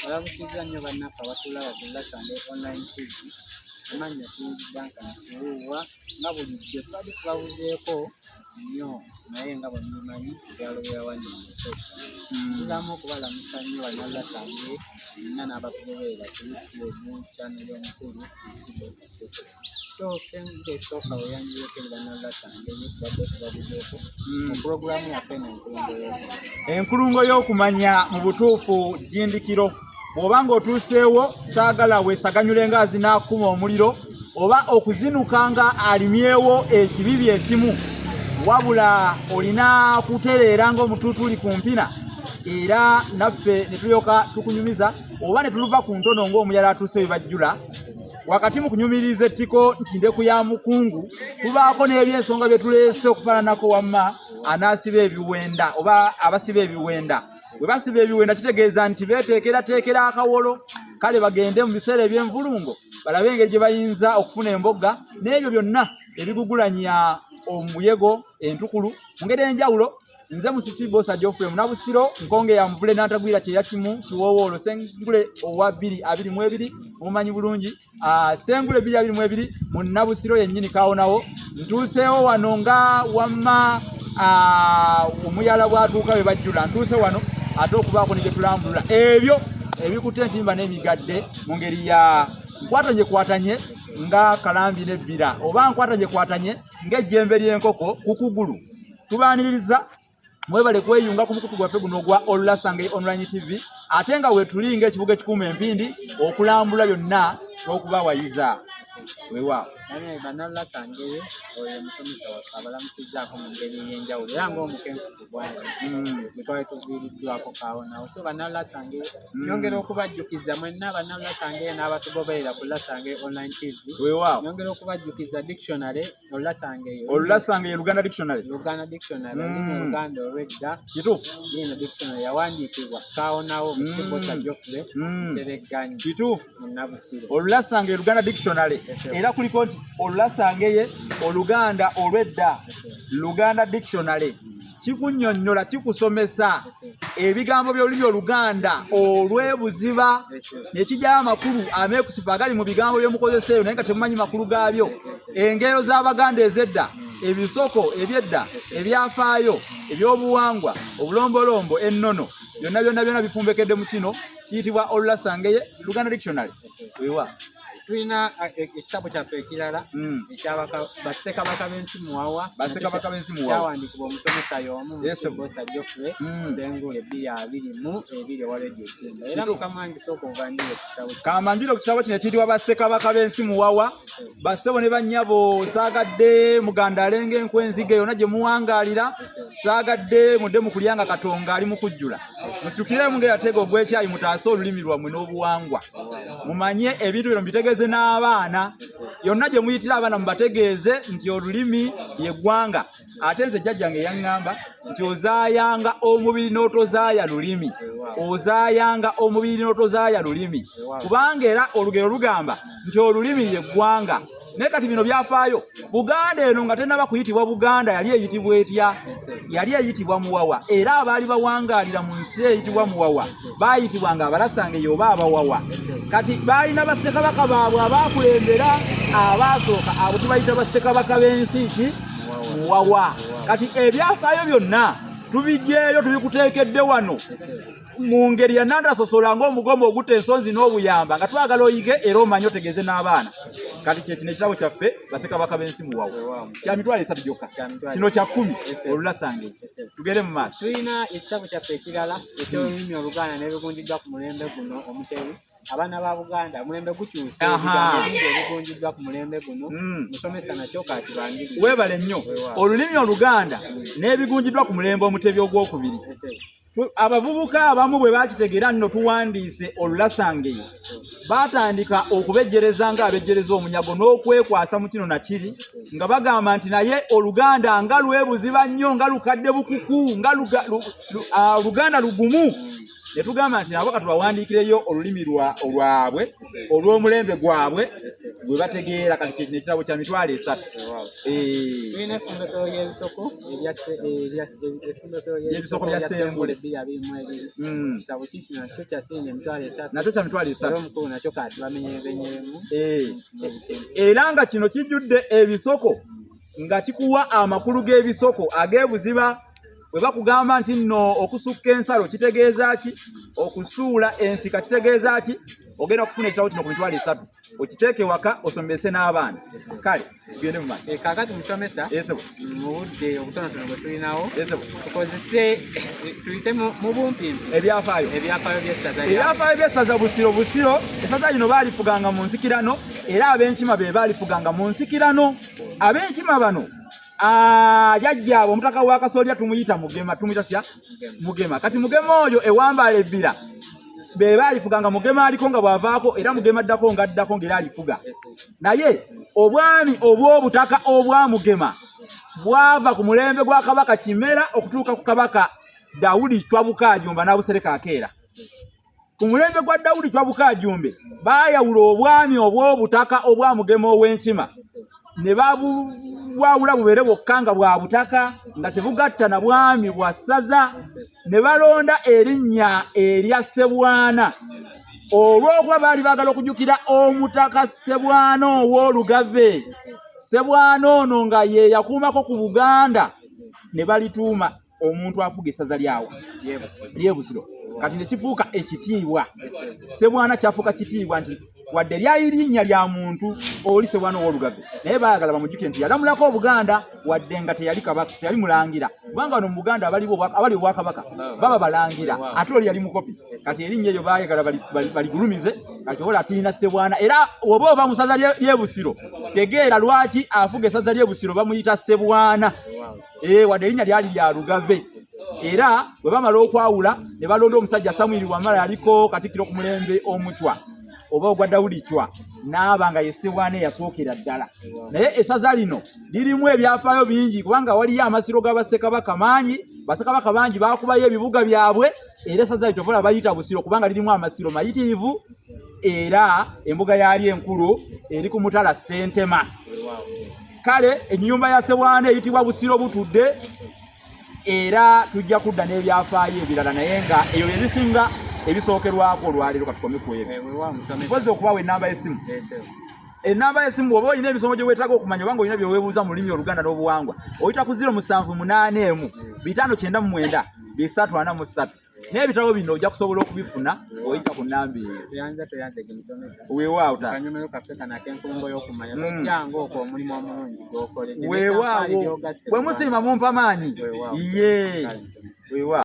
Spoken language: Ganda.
Balamusizza nnyo bannaffe abatulaba ku Lasande Online TV. Amannya Kiyingi Duncan Kiwuuwa nga bulijjo tubadde tubabuzeeko nnyo naye nga bwe mubimanyi ebyalo bya Wanyonyoke. Tuzaamu okubalamusa nnyo bannalasande mwenna n'abatugoberera ku YouTube channel y'omukulu So sente esooka weyanjuleko eri bannalasande nnyo tubadde tubabuzeeko mu pulogulaamu yaffe eno Enkulungo y'Okumanya. Enkulungo y'okumanya mu butuufu jjindikiro. Bw'oba ng'otuuseewo saagala weesaganyule nga azinaakuma omuliro oba okuzinuka nga alimyewo ekibibi ekimu, wabula olina kutereera ng'omutuutuuli ku mpina era naffe ne tulyoka tukunyumiza oba ne tuluva ku ntono ng'omuyala atuuse we bajjula. Wakati mu kunyumiriza ettiko nti ndeku ya mukungu, tubaako n'ebyensonga bye tuleese okufaananako wamma anaasiba ebiwenda oba abasiba ebiwenda. Bwe basiba ebiwenda kitegeeza nti beeteekerateekera akawolo, kale bagende mu biseera eby'envulungo balabe engeri gye bayinza okufuna emboga n'ebyo byonna ebigugulanya omuyego, entukulu mu ngeri ey'enjawulo. Nze Musisi Bosa Geoffrey Munabusiro, nkonge ya muvule n'antagwira kye yakimu kiwoowoolo Sengule owa 2022 mumanyi bulungi. Sengule 2022 Munnabusiro yennyini kawonawo. Ntuuseewo wano nga wamma omuyala bw'atuuka we bajjula. Ntuuse wano ate okubaako ne bye tulambulula ebyo ebikutte entimba n'emigadde mu ngeri ya nkwatanye kwatanye nga kalambi n'ebbira oba nkwatanye kwatanye ng'ejjembe ly'enkoko ku kugulu. Tubaaniriza, mwebale kweyunga ku mukutu gwaffe guno ogwa Olulasange Online TV, ate nga weetuli ng'ekibuga ekikuuma empindi okulambula byonna n'okubawayiza. Weewaawo. Bannalulasange oyo omusomesa waffe abalamusizzaako mu ngeri ey'enjawulo era ng'omukenkufu bwali bwe twali tuviiriddwako kaawonawo. So bannalulasange nyongera okubajjukiza mwenna bannalulasange n'abatugoberera ku Lasange Online TV. Weewaawo. Nyongera okubajjukiza dictionary Olulasange Olulasange ye Luganda Dictionary. Luganda Dictionary olulimi Oluganda olw'edda. Kituufu. Eno dictionary yawandiikibwa Kaawonawo Musibosa Geoffrey Nseregganyi. Kituufu. Munnabusiro. Olulasange ye Luganda Dictionary. Era kuliko nti Olulasange ye Oluganda olw'edda. Luganda Dictionary. Kikunnyonnyola, kikusomesa ebigambo by'olulimi Oluganda olw'ebuziba ne kijjayo amakulu ameekusifu agali mu bigambo by'omukozesa eyo naye nga temumanyi makulu gaabyo. Engero z'Abaganda ez'edda, ebisoko eby'edda, ebyafaayo, ebyobuwangwa, obulombolombo, ennono, byonna byonna byonna bifumbekedde mu kino kiyitibwa Olulasangeye Luganda Dictionary. Weewa. Tulina ekitabo kyaffe ekirala ekyabassekabaka b'ensi Muwawa. Bassekabaka b'ensi Muwawa. Kyawandiikibwa omusomesa y'omu Musibosa Geoffrey Sengule 2022 owa Radio Simba. Era mukama wange sooka ovanjule ku kitabo kino. Kamanjule ku kitabo kino ekiyitibwa Bassekabaka b'ensi Muwawa. Bassebo ne bannyabo, saagadde muganda alenga enkwenzige yonna gye muwangaalira, saagadde mudde mu kulya nga Katonga ali mu kujjula. Musitukiremu ng'eyateega ogw'ekyayi mutaase olulimi lwammwe n'obuwangwa. Mumanye ebintu bino mubitegeeze n'abaana. Yonna gye muyitira abaana mubategeeze nti olulimi lye ggwanga. Ate nze jjajjange yaŋŋamba nti ozaayanga omubiri n'otozaaya lulimi. Ozaayanga omubiri n'otozaaya lulimi. Kubanga era olugero lugamba nti olulimi lye ggwanga. Naye kati bino byafaayo. Buganda eno nga tennaba kuyitibwa Buganda yali eyitibwa etya? Yali eyitibwa Muwawa. Era abaali bawangaalira mu nsi eyitibwa Muwawa baayitibwanga Abalasange oba Abawawa. Kati baalina bassekabaka baabwe abaakulembera abaasooka, abo tubayita bassekabaka b'ensi ki? Muwawa. Kati ebyafaayo byonna tubiggyeeyo tubikuteekedde wano mu ngeri ya nantasosola ng'omugomba ogutta ensonzi n'obuyamba, nga twagala oyige era omanye otegeeze n'abaana. Kati kye kino ekitabo kyaffe Bassekabaka b'ensi Muwawa kya 300,000 gyokka, kino kya 10 Olulasange. Tugende mu maaso. Tulina ekitabo kyaffe ekirala eky'olulimi Oluganda n'ebigunjiddwa ku mulembe guno Omutebi. Abaana ba Buganda, omulembe gukyuse, ebigambo bingi ebigunjiddwa ku mulembe guno. Musomesa nakyo kakibanjulire. Weebale nnyo. Olulimi Oluganda n'ebigunjiddwa ku mulembe Omutebi ogwokubiri. Abavubuka abamu bwe bakitegeera nno tuwandiise Olulasangeye, baatandika okubejjereza ng'abejjereza omunyago n'okwekwasa mu kino na kiri, nga bagamba nti naye Oluganda nga lwebuziba nnyo, nga lukadde bukuku, nga Oluganda lugumu. Ne tugamba nti nabo katubawandiikireyo olulimi lwabwe olw'omulembe gwabwe gwe bategeera. Kati kye kino ekitabo kya 30,000. Tulina effumbekero ly'ebisoko Ly'ebisoko bya Ssembule. 2022. Kitabo kikino nakyo kya siringi 30,000. Nakyo kya 30,000. Era omukulu nakyo kati bamenyeremenyeremu. Era nga kino kijjudde ebisoko, nga kikuwa amakulu g'ebisoko ag'ebuziba. Bwe bakugamba nti nno okusukka ensalo kitegeeza ki, okusuula ensika kitegeeza ki, ogenda kufuna ekitabo kino ku 30,000, okiteeke waka osomese n'abaana. Kale tugende mu maaso. Kaakati musomesa, Esebo. mu budde obutonotono bwe tulinawo, Esebo. tukozese tuyite mu bumpimpi Ebyafaayo. Ebyafaayo by'essaza lya Ebyafaayo by'essaza Busiro. Busiro, essaza lino baalifuganga mu nsikirano, era ab'enkima be baalifuganga mu nsikirano. Ab'enkima bano, jjajjaabwe omutaka wa Kasolya tumuyita Mugema. Tumuyita tutya? Mugema. Kati Mugema oyo ewambaala ebbira be baalifuganga. Mugema aliko nga bw'avaako, era Mugema addako nga addako ng'era alifuga. Naye obwami obw'obutaka obwa Mugema bwava ku mulembe gwa Kabaka Kimera okutuuka ku Kabaka Dawudi Chwa Bukaajumba n'Abusereka Akeera. Ku mulembe gwa Dawudi Chwa Bukaajumbe baayawula obwami obw'obutaka obwa Mugema ow'enkima ne babwawula bubeere bwokka nga bwa butaka, nga tebugatta na bwami bwa ssaza, ne balonda erinnya erya Ssebwana olw'okuba baali baagala okujjukira omutaka Ssebwana ow'Olugave. Ssebwana ono nga ye yakuumako ku Buganda, ne balituuma omuntu afuga essaza lyawo ly'Ebusiro. Kati ne kifuuka ekitiibwa. Ssebwana kyafuuka kitiibwa nti wadde lyali linnya lya muntu oli Ssebwana ow'Olugave, naye baagala bamujjukire nti yalamulako Obuganda wadde nga teyali kabaka, teyali mulangira, kubanga wano mu Buganda abali obwakabaka baba balangira, ate oli yali mukopi. Kati erinnya eryo baayagala baligulumize. Kati ola tulina Ssebwana, era oba ova mu ssaza ly'Ebusiro, tegeera lwaki afuga essaza ly'Ebusiro bamuyita Ssebwana, wadde erinnya lyali lya Lugave. Era bwe bamala okwawula ne balonda omusajja Samwiri Wamala, yaliko katikkiro ku mulembe Omucwa oba ogwa Dawudi Cwa, n'aba nga ye Ssebwana eyasookera ddala. Naye essaza lino lirimu ebyafaayo bingi, kubanga waliyo amasiro ga bassekabaka mangi. Bassekabaka bangi baakubayo ebibuga byabwe, era essaza lito vola bayita Busiro kubanga lirimu amasiro mayitirivu, era embuga yali enkulu eri ku mutala Ssentema. Kale ennyumba ya Ssebwana eyitibwa Busiro Butudde, era tujja kudda n'ebyafaayo ebirala, naye nga eyo byebisinga ebisookerwako olwaleero. Katukome ku ebyo. Mpozi okubawa ennamba y'essimu. Ennamba y'essimu, bw'oba olina emisomo gye weetaaga okumanya, obanga olina bye weebuuza mu lulimi Oluganda n'obuwangwa, oyita ku 0781 599 343. N'ebitabo bino ojja kusobola okubifuna oyita ku nnamba eyo. Tuyanza, tuyanze musomesa. Weewaawo taata. Akanyomero kaffe kano ak'enkulungo y'okumanya, tojjanga okwo omulimu omulungi gw'okoledde Weewaawo, bwe musiima mumpa maanyi. Weewaawo. Ye, weewaawo.